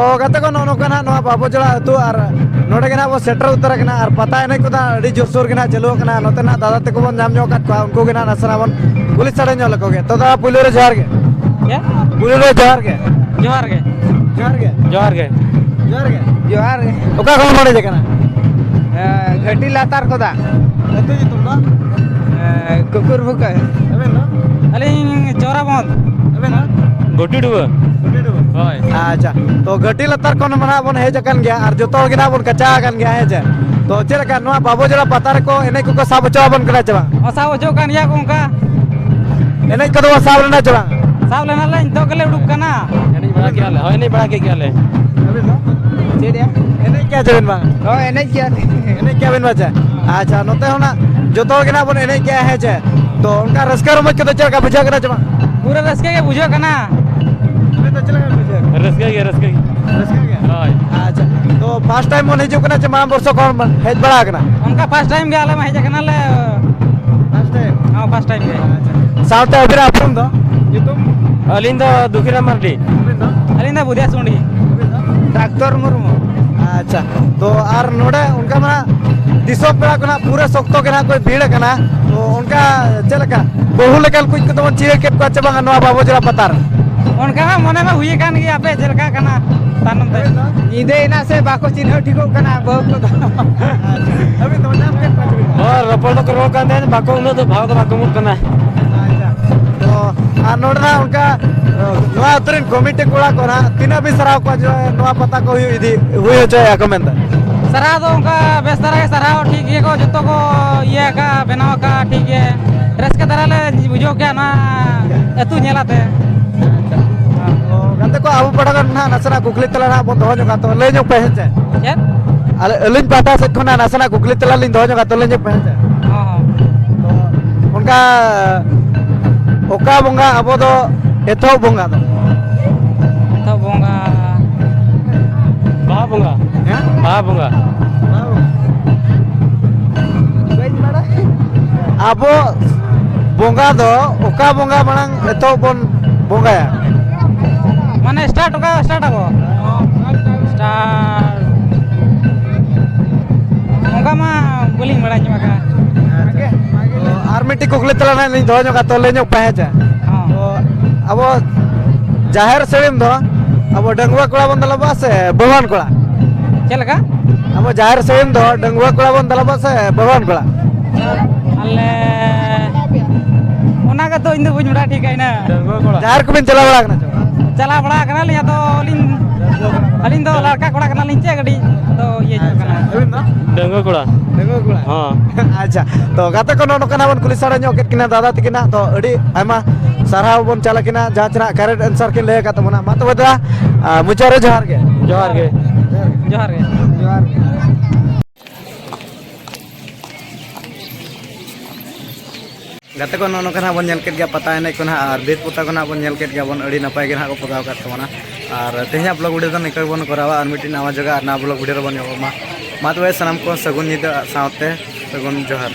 ᱛᱚ ᱜᱟᱛᱮ ᱠᱚ, ᱱᱚᱜᱼᱚ ᱱᱚᱝᱠᱟ ᱱᱟᱦᱟᱜ ᱱᱚᱣᱟ ᱵᱟᱵᱚᱡᱚᱲᱟ ᱟᱹᱛᱩ, ᱟᱨ ᱱᱚᱰᱮ ᱜᱮ ᱱᱟᱦᱟᱜ ᱵᱚᱱ ᱥᱮᱴᱮᱨ ᱩᱛᱟᱹᱨ ᱟᱠᱟᱱᱟ, ᱟᱨ ᱯᱟᱛᱟ ᱮᱱᱮᱡ ᱠᱚᱫᱚ ᱟᱹᱰᱤ ᱡᱳᱨᱥᱳᱨ ᱜᱮ ᱱᱟᱦᱟᱜ ᱪᱟᱹᱞᱩ ᱟᱠᱟᱱᱟ᱾ ᱱᱚᱛᱮ ᱱᱟᱦᱟᱜ ᱫᱟᱫᱟ ᱛᱟᱠᱚ ᱵᱚᱱ ᱧᱟᱢ ᱧᱚᱜ ᱟᱠᱟᱫ ᱠᱚᱣᱟ, ᱩᱱᱠᱩ ᱜᱮ ᱱᱟᱦᱟᱜ ᱱᱟᱥᱮᱱᱟᱜ ᱵᱚᱱ ᱠᱩᱞᱤ ᱥᱟᱰᱮ ᱧᱚᱜ ᱞᱮᱠᱚ ᱜᱮ᱾ ᱛᱚ ᱫᱟᱫᱟ, ᱯᱩᱭᱞᱩ ᱨᱮ ᱡᱚᱦᱟᱨ ᱜᱮ᱾ ᱪᱮᱫ? ᱯᱩᱭᱞᱩ ᱨᱮ ᱡᱚᱦᱟᱨ ᱜᱮ᱾ ᱡᱚᱦᱟᱨ ᱜᱮ᱾ ᱡᱚᱦᱟᱨ ᱜᱮ᱾ ᱡᱚᱦᱟᱨ ᱜᱮ᱾ ᱡᱚᱦᱟᱨ ᱜᱮ᱾ ᱡᱚᱦᱟᱨ ᱜᱮ᱾ ᱚᱠᱟ ᱠᱷᱚᱱ ᱵᱚᱱ ᱦᱮᱡ ᱟᱠᱟᱱᱟ? ᱮ, ᱜᱷᱟᱹᱴᱤ ᱞᱟᱛᱟᱨ ᱠᱷᱚᱫᱟ᱾ ᱟᱹᱛᱩ ᱧᱩᱛᱩᱢ ᱫᱚ? ᱮ, ᱠᱩᱠᱩᱨ ᱵᱷᱩᱠᱟᱹ᱾ ᱟᱵᱮᱱ ᱫᱚ? ᱟᱹᱞᱤᱧ ᱪᱚᱨᱟᱵᱚᱱᱫ᱾ ᱟᱵᱮᱱ ᱫᱚ? ᱜᱷᱩᱴᱤ ᱰᱩᱵᱟᱹ᱾ ᱜᱷᱩᱴᱤ ᱰᱩᱵᱟᱹ? ᱦᱳᱭ᱾ ᱟᱪᱪᱷᱟ, ᱛᱚ ᱜᱷᱟᱹᱴᱤ ᱞᱟᱛᱟᱨ ᱠᱷᱚᱱ ᱢᱟ ᱱᱟᱦᱟᱜ ᱵᱚᱱ ᱦᱮᱡ ᱟᱠᱟᱱ ᱜᱮᱭᱟ ᱟᱨ ᱡᱚᱛᱚ ᱦᱚᱲ ᱜᱮ ᱱᱟᱦᱟᱜ ᱵᱚᱱ ᱠᱟᱪᱟ ᱟᱠᱟᱱ ᱜᱮᱭᱟ, ᱦᱮᱸ ᱪᱮ? ᱛᱚ ᱪᱮᱫ ᱞᱮᱠᱟ ᱱᱚᱣᱟ ᱵᱟᱵᱚᱡᱚᱲᱟ ᱯᱟᱛᱟ ᱨᱮᱠᱚ ᱮᱱᱮᱡ ᱠᱚᱠᱚ ᱥᱟᱵ ᱦᱚᱪᱚ ᱟᱵᱚᱱ ᱠᱟᱱᱟ ᱪᱮ ᱵᱟᱝ? ᱥᱟᱵ ᱦᱚᱪᱚ ᱠᱟᱱ ᱜᱮᱭᱟ ᱠᱚ ᱚᱱᱠᱟ᱾ ᱮᱱᱮᱡ ᱠᱚᱫᱚ ᱵᱚ ᱥᱟᱵ ᱞᱮᱱᱟ ᱪᱮ ᱵᱟᱝ? ᱥᱟᱵ ᱞᱮᱱᱟᱞᱮ, ᱱᱤᱛᱚᱜ ᱜᱮᱞᱮ ᱩᱰᱩᱠ ᱠᱟᱱᱟ᱾ ᱮᱱᱮᱡ ᱵᱟᱲᱟ ᱠᱮᱜᱼᱟ ᱞᱮ, ᱦᱳᱭ, ᱮᱱᱮᱡ ᱵᱟᱲᱟ ᱠᱮᱫ ᱜᱮᱭᱟᱞᱮ᱾ ᱟᱵᱮᱱ ᱫᱚ? ᱪᱮᱫ ᱭᱟ? ᱮᱱᱮᱡ ᱠᱮᱜᱼᱟ ᱪᱮ ᱵᱮᱱ ᱵᱟᱝ? ᱦᱳᱭ, ᱮᱱᱮᱡ ᱜᱮᱭᱟᱞᱮ᱾ ᱮᱱᱮᱡ ᱠᱮᱜᱼᱟ ᱵᱮᱱ ᱵᱟᱝ ᱪᱮ? ᱟᱪᱪᱷᱟ, ᱱᱚᱛᱮ ᱦᱚᱸ ᱱᱟᱜ ᱡᱚᱛᱚ ᱦᱚᱲ ᱜᱮ ᱱᱟᱜ ᱵᱚᱱ ᱮᱱᱮᱡ ᱠᱮᱜᱼᱟ, ᱦᱮᱸ ᱪᱮ? ᱛᱚ, ᱚᱱᱠᱟ ᱨᱟᱹᱥᱠᱟᱹ ᱨᱚᱢᱚᱡᱽ ᱠᱚᱫᱚ ᱪᱮᱫ ᱞᱮᱠᱟ ᱵᱩᱡᱷᱟᱹᱜ ᱠᱟᱱᱟ ᱪᱮ ᱵᱟᱝ? ᱯᱩᱨᱟᱹ ᱨᱟᱹᱥᱠᱟᱹ ᱜᱮ ᱵᱩᱡᱷᱟᱹᱜ ᱠᱟᱱᱟ᱾ ᱟᱵᱮᱱ ᱫᱚ ᱪᱮᱫ ᱞᱮᱠᱟ ᱵᱮᱱ ᱵᱩᱡᱷᱟᱹᱣ ᱠᱮᱜᱼᱟ? ᱨᱟᱹᱥᱠᱟᱹ ᱜᱮ, ᱨᱟᱹᱥᱠᱟᱹ ᱜᱮ᱾ ᱨᱟᱹᱥᱠᱟᱹ ᱜᱮ? ᱦᱳᱭ᱾ ᱟᱪᱪᱷᱟ, ᱛᱚ, first time ᱵᱚᱱ ᱦᱤᱡᱩᱜ ᱠᱟᱱᱟ ᱪᱮ ᱢᱟᱲᱟᱝ ᱵᱚᱨᱥᱚ ᱠᱷᱚᱱ ᱵᱚᱱ ᱦᱮᱡ ᱵᱟᱲᱟ ᱟᱠᱟᱱᱟ? ᱚᱱᱠᱟ first time ᱜᱮ ᱟᱞᱮ ᱢᱟ ᱦᱮᱡ ᱟᱠᱟᱱᱟᱞᱮ᱾ First time? ᱦᱚᱸ, first time ᱜᱮ᱾ ᱟᱪᱪᱷᱟ᱾ ᱥᱟᱶᱛᱮ ᱟᱹᱵᱤᱱᱟᱜ ᱩᱯᱨᱩᱢ ᱫᱚ? ᱧᱩᱛᱩᱢ? ᱟᱹᱞᱤᱧ ᱫᱚ ᱫᱩᱠᱷᱤᱨᱟᱢ ᱢᱟᱨᱰᱤ᱾ ᱟᱹᱵᱤᱱ ᱫᱚ? ᱟᱹᱞᱤᱧ ᱫᱚ ᱵᱩᱫᱷᱤᱭᱟ ᱥᱩᱸᱰᱤ᱾ ᱟᱹᱵᱤᱱ ᱫᱚ? ᱰᱟᱠᱛᱚᱨ ᱢᱩᱨᱢᱩ᱾ ᱟᱪᱪᱷᱟ, ᱛᱚ ᱟᱨ ᱱᱚᱰᱮ ᱚᱱᱠᱟ ᱢᱟ ᱫᱤᱥᱚᱢ ᱯᱮᱲᱟ ᱠᱚ ᱱᱟᱜ ᱯᱩᱨᱟᱹ ᱥᱚᱠᱛᱚ ᱜᱮ ᱱᱟᱜ ᱠᱚ ᱵᱷᱤᱲ ᱟᱠᱟᱱᱟ, ᱛᱚ ᱚᱱᱠᱟ ᱪᱮᱫ ᱞᱮᱠᱟ ᱵᱟᱹᱦᱩ ᱞᱮᱠᱟᱱ ᱠᱩᱡ ᱠᱚᱫᱚ ᱵᱚᱱ ᱪᱤᱨ ᱠᱮᱫ ᱠᱚᱣᱟ ᱪᱮ ᱵᱟᱝᱟ ᱱᱚᱣᱟ ᱵᱟᱵᱚᱡᱚᱲᱟ ᱯᱟᱛᱟ ᱨᱮ? ᱚᱱᱠᱟ ᱢᱟ ᱢᱚᱱᱮ ᱢᱟ ᱦᱩᱭ ᱟᱠᱟᱱ ᱜᱮᱭᱟ, ᱟᱯᱮ ᱪᱮᱫ ᱞᱮᱠᱟ ᱠᱟᱱᱟ ᱛᱟᱭᱱᱚᱢ ᱛᱮ? ᱟᱹᱵᱤᱱ ᱫᱚ? ᱧᱤᱫᱟᱹ ᱮᱱᱟ ᱥᱮ ᱵᱟᱠᱚ ᱪᱤᱱᱦᱟᱹᱣ ᱴᱷᱤᱠᱚᱜ ᱠᱟᱱᱟ ᱵᱟᱹᱦᱩ ᱠᱚᱫᱚ᱾ ᱟᱪᱪᱷᱟ, ᱟᱹᱵᱤᱱ ᱫᱚ ᱧᱟᱢ ᱠᱮᱫ ᱠᱚᱣᱟ ᱪᱮ ᱵᱟᱝ? ᱦᱳᱭ, ᱨᱚᱯᱚᱲ ᱫᱚᱠᱚ ᱨᱚᱲ ᱠᱟᱱ ᱛᱟᱦᱮᱸᱫ, ᱵᱟᱠᱚ, ᱩᱱᱟᱹᱜ ᱫᱚ ᱵᱷᱟᱣ ᱫᱚ ᱵᱟᱠᱚ ᱮᱢᱚᱜ ᱠᱟᱱᱟ᱾ ᱟᱪᱪᱷᱟ, ᱛᱚ ᱟᱨ ᱱᱚᱰᱮ ᱱᱟᱜ ᱚᱱᱠᱟ, ᱱᱚᱣᱟ ᱟᱹᱛᱩ ᱨᱮᱱ ᱠᱚᱢᱤᱴᱤ ᱠᱚᱲᱟ ᱠᱚ ᱱᱟᱜ ᱛᱤᱱᱟᱹᱜ ᱵᱤᱱ ᱥᱟᱨᱦᱟᱣ ᱠᱚᱣᱟ ᱡᱮ ᱱᱚᱣᱟ ᱯᱟᱛᱟ ᱠᱚ ᱦᱩᱭᱩᱜ ᱤᱫᱤ, ᱦᱩᱭ ᱦᱚᱪᱚᱭᱮᱫᱼᱟ ᱠᱚ ᱢᱮᱱᱛᱮ? ᱥᱟᱨᱦᱟᱣ ᱫᱚ ᱚᱱᱠᱟ ᱵᱮᱥ ᱫᱷᱟᱨᱟ ᱜᱮ ᱥᱟᱨᱦᱟᱣ, ᱴᱷᱤᱠ ᱜᱮᱭᱟ ᱠᱚ, ᱡᱚᱛᱚ ᱠᱚ ᱤᱭᱟᱹ ᱟᱠᱟᱫ, ᱵᱮᱱᱟᱣ ᱟᱠᱟᱫ, ᱴᱷᱤᱠ ᱜᱮ, ᱨᱟᱹᱥᱠᱟᱹ ᱫᱷᱟᱨᱟ ᱞᱮ ᱵᱩᱡᱷᱟᱹᱣ ᱠᱮᱜᱼᱟ ᱱᱚᱣᱟ ᱟᱹᱛᱩ ᱧᱮᱞ ᱟᱛᱮ᱾ ᱛᱚ ᱜᱟᱛᱮ ᱠᱚ, ᱟᱵᱚ ᱯᱟᱦᱴᱟ ᱠᱷᱚᱱ ᱱᱟᱜ ᱱᱟᱥᱮᱱᱟᱜ ᱠᱩᱠᱞᱤ ᱛᱮᱞᱟ ᱱᱟᱜ ᱵᱚᱱ ᱫᱚᱦᱚ ᱧᱚᱜᱟ, ᱛᱚ ᱞᱟᱹᱭ ᱧᱚᱜ ᱯᱮ ᱦᱮᱸ ᱪᱮ? ᱪᱮᱫ? ᱟᱞᱮ, ᱟᱹᱞᱤᱧ ᱯᱟᱦᱴᱟ ᱥᱮᱫ ᱠᱷᱚᱱᱟᱜ ᱱᱟᱥᱮᱱᱟᱜ ᱠᱩᱠᱞᱤ ᱛᱮᱞᱟ ᱞᱤᱧ ᱫᱚᱦᱚ ᱧᱚᱜᱟ, ᱛᱚ ᱞᱟᱹᱭ ᱧᱚᱜ ᱯᱮ ᱦᱮᱸ ᱪᱮ? ᱦᱚᱸ, ᱦᱚᱸ᱾ ᱛᱚ ᱚᱱᱠᱟ ᱚᱠᱟ ᱵᱚᱸᱜᱟ ᱟᱵᱚ ᱫᱚ ᱮᱛᱚᱦᱚᱵ ᱵᱚᱸᱜᱟ ᱫᱚ? ᱮᱛᱚᱦᱚᱵ ᱵᱚᱸᱜᱟ᱾ ᱵᱟᱦᱟ ᱵᱚᱸᱜᱟ᱾ ᱦᱮᱸ? ᱵᱟᱦᱟ ᱵᱚᱸᱜᱟ᱾ ᱵᱟᱦᱟ ᱵᱚᱸᱜᱟ᱾ ᱵᱟᱹᱧ ᱵᱟᱲᱟᱭᱟ᱾ ᱟᱵᱚ ᱵᱚᱸᱜᱟ ᱫᱚ ᱚᱠᱟ ᱵᱚᱸᱜᱟ ᱢᱟᱲᱟᱝ ᱮᱛᱚᱦᱚᱵ ᱵᱚᱱ ᱵᱚᱸᱜᱟᱭᱟ? ᱢᱟᱱᱮ start ᱚᱠᱟ start ᱟᱵᱚ? ᱟᱨ ᱚᱱᱠᱟ ᱢᱟ ᱵᱟᱹᱞᱤᱧ ᱵᱟᱲᱟᱭ ᱧᱚᱜ ᱟᱠᱟᱫᱼᱟ᱾ ᱟᱪᱪᱷᱟ᱾ ᱛᱚ, ᱟᱨ ᱢᱤᱫᱴᱤᱡ ᱠᱩᱠᱞᱤ ᱛᱟᱞᱟᱝ ᱦᱟᱸᱜ ᱞᱤᱧ ᱫᱚᱦᱚ ᱧᱚᱜᱟ, ᱛᱚ ᱞᱟᱹᱭ ᱧᱚᱜ ᱯᱮ ᱦᱮᱸ ᱪᱮ᱾ ᱦᱚᱸ᱾ ᱛᱚ, ᱟᱵᱚ ᱡᱟᱦᱮᱨ ᱥᱟᱹᱲᱤᱢ ᱫᱚ ᱟᱵᱚ ᱰᱟᱺᱜᱩᱣᱟᱹ ᱠᱚᱲᱟ ᱵᱚᱱ ᱫᱟᱞᱚᱵᱟ ᱥᱮ ᱵᱟᱹᱦᱩᱣᱟᱱ ᱠᱚᱲᱟ? ᱪᱮᱫ ᱞᱮᱠᱟ? ᱟᱵᱚ ᱡᱟᱦᱮᱨ ᱥᱟᱹᱲᱤᱢ ᱫᱚ ᱰᱟᱺᱜᱩᱣᱟᱹ ᱠᱚᱲᱟ ᱵᱚᱱ ᱫᱟᱞᱚᱵᱟ ᱥᱮ ᱵᱟᱹᱦᱩᱣᱟᱱ ᱠᱚᱲᱟ? ᱟᱞᱮ ᱚᱱᱟ ᱜᱮᱛᱚ ᱤᱧ ᱫᱚ ᱵᱟᱹᱧ ᱵᱟᱲᱟᱭ ᱴᱷᱤᱠᱟ ᱤᱱᱟᱹ᱾ ᱰᱟᱺᱜᱩᱣᱟᱹ ᱠᱚᱲᱟ᱾ ᱡᱟᱦᱮᱨ ᱠᱚᱵᱤᱱ ᱪᱟᱞᱟᱣ ᱵᱟᱲᱟ ᱟᱠᱟᱱᱟ ᱪᱮ ᱵᱟᱝ? ᱪᱟᱞᱟᱣ ᱵᱟᱲᱟ ᱟᱠᱟᱱᱟᱞᱤᱧ, ᱟᱫᱚ ᱟᱹᱞᱤᱧ, ᱟᱹᱞᱤᱧ ᱫᱚ ᱞᱟᱲᱠᱟ ᱠᱚᱲᱟ ᱠᱟᱱᱟᱞᱤᱧ ᱪᱮ, ᱠᱟᱹᱴᱤᱡ ᱟᱫᱚ ᱤᱭᱟᱹ ᱧᱚᱜ ᱠᱟᱱᱟ᱾ ᱟᱹᱵᱤᱱ ᱫᱚ? ᱰᱟᱺᱜᱩᱣᱟᱹ ᱠᱚᱲᱟ᱾ ᱰᱟᱺᱜᱩᱣᱟᱹ ᱠᱚᱲᱟ? ᱦᱚᱸ᱾ ᱟᱪᱪᱷᱟ, ᱛᱚ ᱜᱟᱛᱮ ᱠᱚ, ᱱᱚᱜᱼᱚ ᱱᱚᱝᱠᱟ ᱱᱟᱜ ᱵᱚᱱ ᱠᱩᱞᱤ ᱥᱟᱲᱟ ᱧᱚᱜ ᱠᱮᱫ ᱠᱤᱱᱟ ᱫᱟᱫᱟ ᱛᱟᱹᱠᱤᱱᱟᱜ, ᱛᱚ ᱟᱹᱰᱤ ᱟᱭᱢᱟ ᱥᱟᱨᱦᱟᱣ ᱵᱚᱱ ᱪᱟᱞ ᱟᱹᱠᱤᱱᱟ, ᱡᱟᱦᱟᱸ ᱪᱮ ᱱᱟᱜ correct answer ᱠᱤᱱ ᱞᱟᱹᱭ ᱟᱠᱟᱫ ᱛᱟᱵᱚᱱᱟ᱾ ᱢᱟ ᱛᱚᱵᱮ ᱫᱟ, ᱟ, ᱢᱩᱪᱟᱹᱫ ᱨᱮ ᱡᱚᱦᱟᱨ ᱜᱮ᱾ ᱡᱚᱦᱟᱨ ᱜᱮ᱾ ᱡᱚᱦᱟᱨ ᱜᱮ᱾ ᱡᱚᱦᱟᱨ ᱜᱮ᱾ ᱜᱟᱛᱮ ᱠᱚ, ᱱᱚᱜᱼᱚ ᱱᱚᱝᱠᱟ ᱱᱟᱜ ᱵᱚᱱ ᱧᱮᱞ ᱠᱮᱫ ᱜᱮᱭᱟ ᱯᱟᱛᱟ ᱮᱱᱮᱡ ᱠᱚ ᱱᱟᱦᱟᱜ, ᱟᱨ ᱵᱷᱤᱛ ᱯᱚᱛᱟᱣ ᱠᱚ ᱱᱟᱦᱟᱜ ᱵᱚᱱ ᱧᱮᱞ ᱠᱮᱫ ᱜᱮᱭᱟ ᱵᱚᱱ, ᱟᱹᱰᱤ ᱱᱟᱯᱟᱭ ᱜᱮ ᱱᱟᱦᱟᱜ ᱠᱚ ᱯᱚᱛᱟᱣ ᱟᱠᱟᱫ ᱛᱟᱵᱚᱱᱟ᱾ ᱟᱨ ᱛᱮᱦᱮᱧᱟᱜ vlog video ᱫᱚ ᱱᱤᱝᱠᱟᱹ ᱜᱮᱵᱚᱱ ᱠᱚᱨᱟᱣᱟ, ᱟᱨ ᱢᱤᱫᱴᱤᱡ ᱱᱟᱣᱟ ᱡᱟᱭᱜᱟ ᱟᱨ ᱱᱟᱣᱟ vlog video ᱨᱮᱵᱚᱱ ᱧᱟᱯᱟᱢᱟ᱾ ᱢᱟ ᱛᱚᱵᱮ ᱥᱟᱱᱟᱢ ᱠᱚ ᱥᱟᱹᱜᱩᱱ ᱧᱤᱫᱟᱹ ᱥᱟᱶᱛᱮ ᱥᱟᱹᱜᱩᱱ ᱡᱚᱦᱟᱨ᱾